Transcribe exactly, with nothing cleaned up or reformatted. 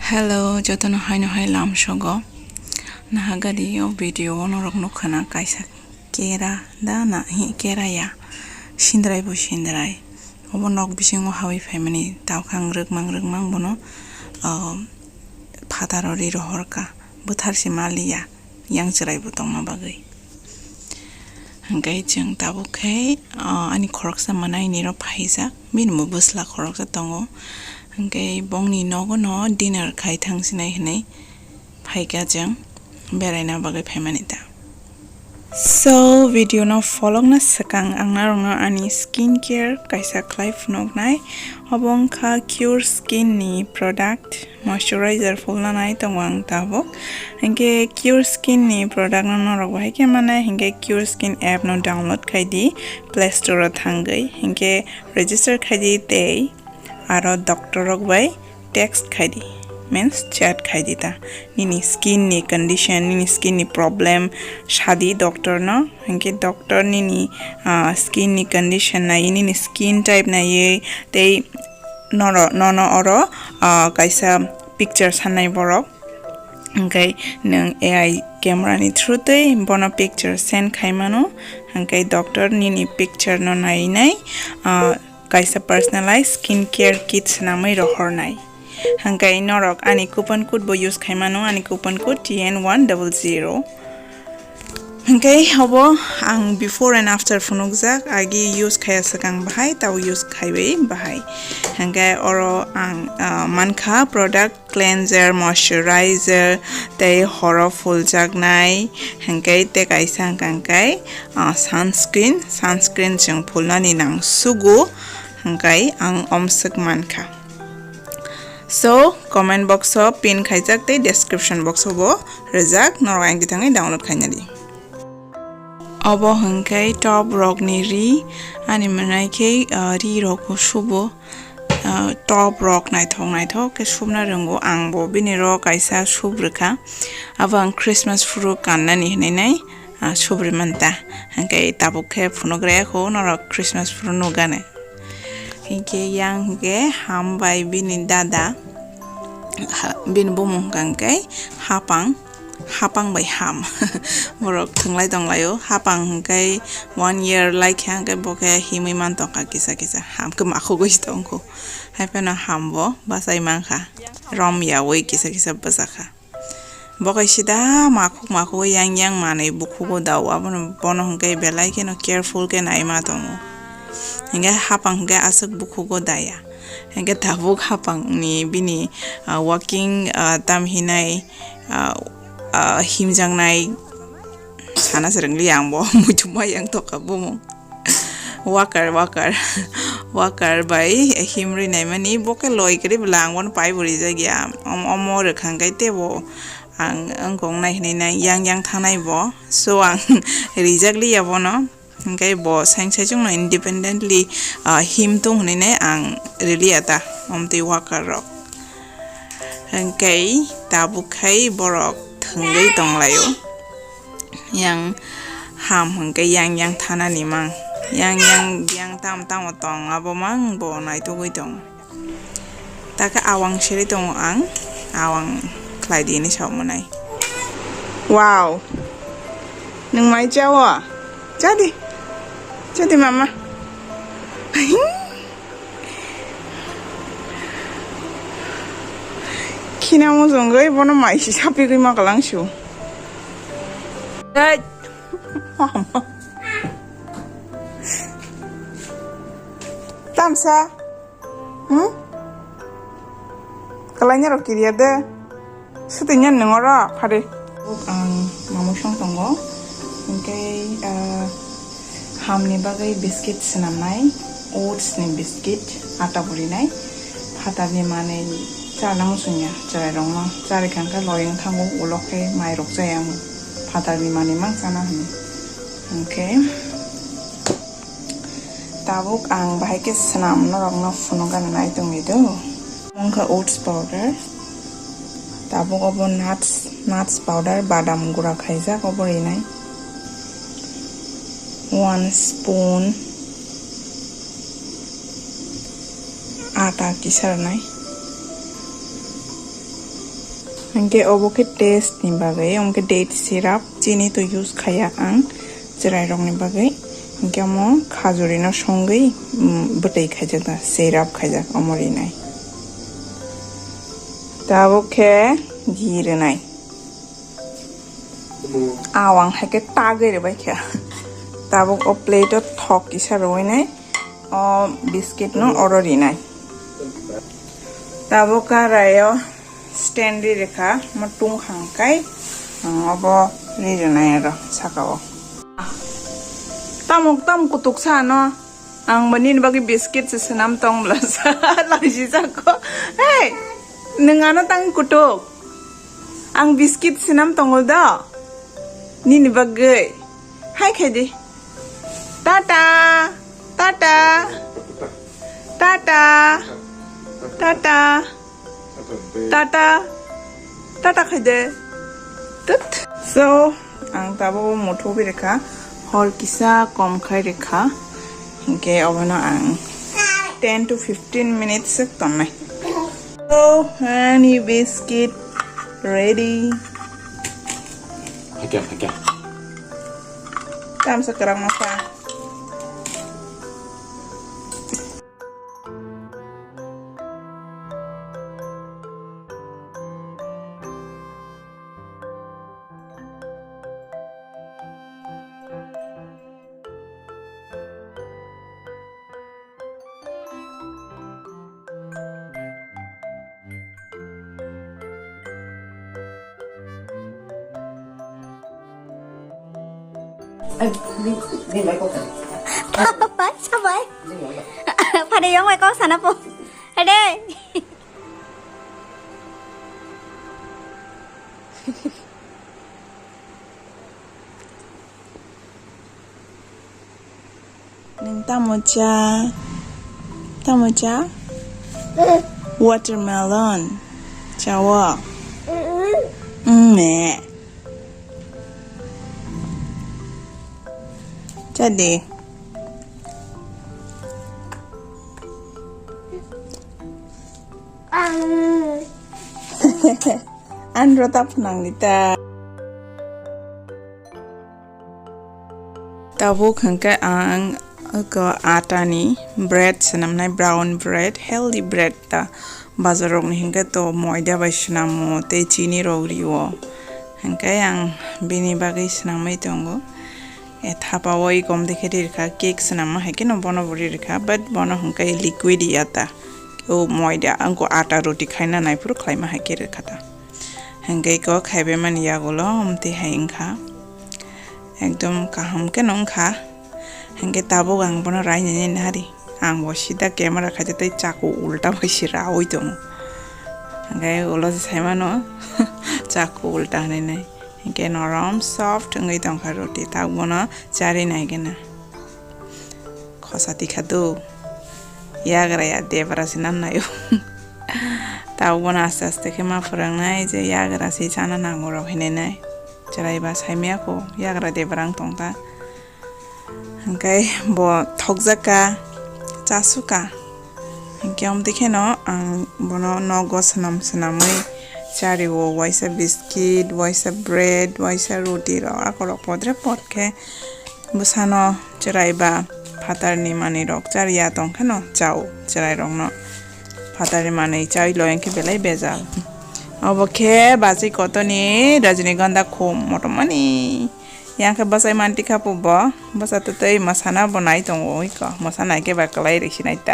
Hello, jotono haino hai lamsogo. Nahagari o video o norok nukha na kaisa kera da na hi kera ya. Sindrai bo sindrai. Obo nok bisingo hawi phaimani tawkhang rwkmang rwkmang bono, ah, phataro ri rohorkha. Bwthar se maliya. Yang chwrai bo tongma bagwi. Hwnkhe chwng tabuk khe, ah, ani khoroksa mwnaini rok phaijak, bini bo bwsla khoroksa tongo. Hwnkhe bongni nogo no dinner khai thang sinai hinwi phaikha chwng beraina bagwi phaimani ta. So, video no pholokna swkang ang norokno ani skin care kaisa khlai phunuknai. Obo wngkha Cure Skin ni product. Moisturizer phulna nai tongo ang tabuk. Hinkhe Cure Skin ni product no norok bahai khe mannai, hinkhe Cure Skin app no download khai di Play Store o thangwi. Hinkhe register khai di tei aro doctor rok bai text khai di, means chat khai di ta. Nini skin ni condition, nini skin ni problem sa di doctor no. Hinkhe doctor nini, ah, skin ni condition nai, nini skin type nai tei noro-, nono oro, ah, kaisa picture sanai borok. Hwnkhe nwng A I camera ni through twi bono picture send khai mano. Hwnkhe doctor nini picture no nai nai, ah, kaisa personalized skin care kit swnamwi rohornai. Hwnkhe norok ani coupon code bo use khai mano, ani coupon code T N one double zero. Hwnkhe obo ang before and after phunukjak, agi use khaiya swkang bahai, tabo use khaiwi bahai. Hwnkhe oro ang, ah, mankha product cleanser, moisturizer, tei horo phuljaknai, hwnkhe tei kaisa hwnkha hwnkhe, ah, sunscreen, sunscreen chwng phulnani nang sugo, hwnkhe ang omswk mankha. So, comment box o pin khaijak tei description box o bo rijak, norok ayang thangwi download khaina di. Obo hwnkhe top rokni ri, ani mwnai khe, ah, ri rok bo subo, ah, top rok naithok naithok khe subna rwngo, ang bo bini ro kaisa sub rwkha, abo ang Christmas phuru kannani hinwi nai, ah, sub rwmani ta, hwnkhe tabuk khe phunuk rwya kho norok Christmas phuru nukgani. Hinkhe yang hinkhe ham bai bini dada, ha-, bini bumung hwnkha hinkhe hapang, hapang bai ham. Borok thwnglai tonglaio, hapang hinkhe one year laikha hinkhe bo khe himwi mantokha kisa kisa, ham khe makhugwi tongkho. Haiphano ham bo bachai mankha, rom yaui kisa kisa bwchakha. Bo kaisa da makhuk makhuk yang yang manwi bukhugo dao, abono bono hwnkhe belai kheno careful khe naima tongo. Hinkhe hapang hinkhe aswk bukhugo daya. Hinkhe tabuk hapangni bini, ah, walking, ah, tam hinai, ah, ah, himjaknai sana se rwngli ang bo muchungma yang tokha bumung. Walker, walker, walker bai himri naimani, bo khe loi kwrwi bwla ang bono pai bo rijak ya. Om-, omo rwkha hwnkhe teibo ang wngkong nai hinwi nai yang yang thangnai bo. So ang rijak liya bono. Hwnkhe bo saing saichung no independently, ah, him tung hinwi nai ang riliya ta, omtwi walker rok. Hwnkhe tabuk khai borok thwngwi tonglaio. Yang ham hwnkhe yang yang thanani mang. Yang yang yang tam tamo tong abo mang bo naitugwi tong. Takhe awang siri tongo ang. Awang khlai di hinwi saomonai. Wow. Nwng mai chao? Chadi. Chadi mama. Khina mujungwi bono mai si sapigwi ma kalang su. Dad. Tamsa. Hmm? Kalaina rok kiriya de. Sutwi nyan nung oro phari. Ang mamui song tongo. Hwnkhe, ah, hamni bagwi biscuit swnamnai, oats ni biscuit, ata burinai. Phatarni manwi charna muchungya, chwrairokno. Charikha hwnkhe loyang thango, ulo khe mairok chaya ang. Phatarni manwi mang chana hwnwi. Hwnkhe, tabuk ang bahai khe swnam norokno phunukgana nai tongwi do. Wngkha oats powder, tabuk obo nuts, nuts powder, badam gura khaijak obo rinai. One spoon ata kisa rwnai. Hingke obo khe taste ni bagwi, omo khe date syrup, chini to use khaya ang chwrairokni bagwi. Hingke omo khajurino songwi, mm, bwtwi khaijak da, syrup khaijak omo rinai. Tabuk khe ghee rinai. Awang hai khe tagwi rwbai kha. Tabuk o plate o thok kisa rwinai, o biscuit no oro rinai. Tabuk karai o stand ri rwkha, mo tung khang kai, ang obo ri rwnai aro saka o. Tamo, tamo kutuk sa no, ang bo nini bagwi biscuit se swnam tong bwla sa, laisijak kho. Hey, nwng ano tang kutuk? Ang biscuit swnam tongo do, nini bagwi. Hai khai di. Tata, tata, tata, tata. Tata. Tata khai de. Tut. So, ang tabuk motho bi rwkha. Hor kisa kom khai rwkha. Hingke obono ang ten to fifteen minutes se tonnai. So, honey biscuit ready. Haikhe, haikhe. Tamsa kwrang masa. Ai, ni, ni mai kok tadi. Sabai. Ni mai kok. Pada yang mai kok sana po. Ade. Nwng tamo cha? Tamo cha? Watermelon. Chawo. Mm, ne. Cha de. Andro ta phwnang di ta. Tabuk hwnkhe ang oko atani bread swnamnai, brown bread, healthy bread ta. Bazar rokni hwnkhe to moida bai swnamo tei chini rok rio. Hwnkhe ang bini bagwi swnamwi tongo. E thapa o i kom dekhe ri rwkha, cake swnamma hai kheno bono bo ri rwkha, but bono hwnkhe liquid ya ta. O moida, angko ata roti khaina naiphuru khlaima hai khe rwkha ta. Hwnkhe iko khaibaimani yagulo omtwi hai wngkha. Ekdom kaham kheno wngkha. Hwnkhe tabuk ang bono rainani nahari. Ang bo sida camera khaijak tei chaku ulta bai se raui tongo. Hwnkhe ulo se saimano chaku ulta hinwi nai. Hwnkhe norom soft wngwi tongkha roti. Tabuk bono charwi nai gana. Khosa tikha do. Yagra ya debra se nan naio. Tabuk bono aste aste khe ma phwrwngnai je yagra se chana nango rok hinwi nai. Chwrai ba saimaya kho yagra debra wng tongkha. Hwnkhe bo thokjak kha, chasuk kha. Hwnkhe omtwi kheno ang bono nogo swnam swnamwi chario, waisa biscuit, waisa bread, waisa roti rok, akorok podre pod khe bwsano chwrai ba phatarni manwi rok charya tong kheno chao chwrai rokno. Phatarni manwi chaui lo hwnkhe belai bejal. Obo khe bachai kotoni Rajnigandha khum motomani. Yang khe bwsai manti kha bo, bwsa twtwi mwsana bo nai tongo oi ko, mwsa nai khe ba kwlai riksinai ta.